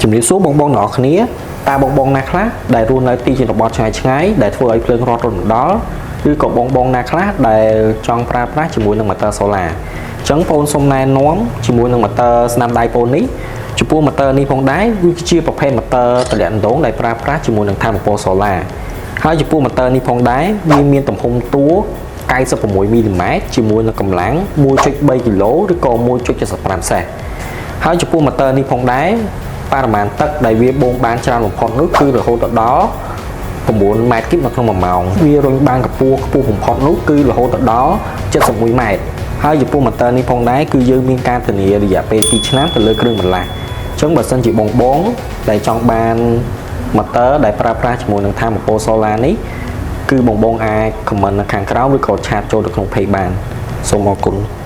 ជំរាបសួរបងបងទាំងអស់គ្នាតើបងបងណាខ្លះដែលរស់នៅទីជនបទឆ្ងាយឆ្ងាយដែលធ្វើឲ្យភ្លើងរត់រត់មិនដល់ឬក៏បងបងណាខ្លះដែលចង់ប្រើប្រាស់ជាមួយនឹង motor solar អញ្ចឹងបងសូមណែនាំជាមួយនឹង motor ស្នាមដៃបងនេះចំពោះ motor នេះផងដែរវាគឺជាប្រភេទ motor តម្លាក់ដងដែលប្រើប្រាស់ជាមួយនឹងថាមពល solar ហើយចំពោះ motor នេះផងដែរវាមានទំហំតួ96មីលីម៉ែត្រជាមួយនឹងកម្លាំង1.3គីឡូឬក៏1.75សេសហើយចំពោះ motor នេះផងដែរបរិមាណទឹកដែលវាបូមបានច្រើនបំផុតនោះគឺរហូតដល់9ម៉ែត្រគីបនៅក្នុង1ម៉ោងវារុញបានកម្ពស់ខ្ពស់បំផុតនោះគឺរហូតដល់71ម៉ែត្រហើយចំពោះ motor នេះផងដែរគឺយើងមានការធានារយៈពេល2ឆ្នាំទៅលើគ្រឿងបន្លាស់អញ្ចឹងបើសិនជាបងបងដែលចង់បាន motor ដែលប្រើប្រាស់ជាមួយនឹងថាមពល solar នេះគឺបងបងអាច comment នៅខាងក្រោមឬក៏chat ចូលទៅក្នុង page បានសូមអរគុណ។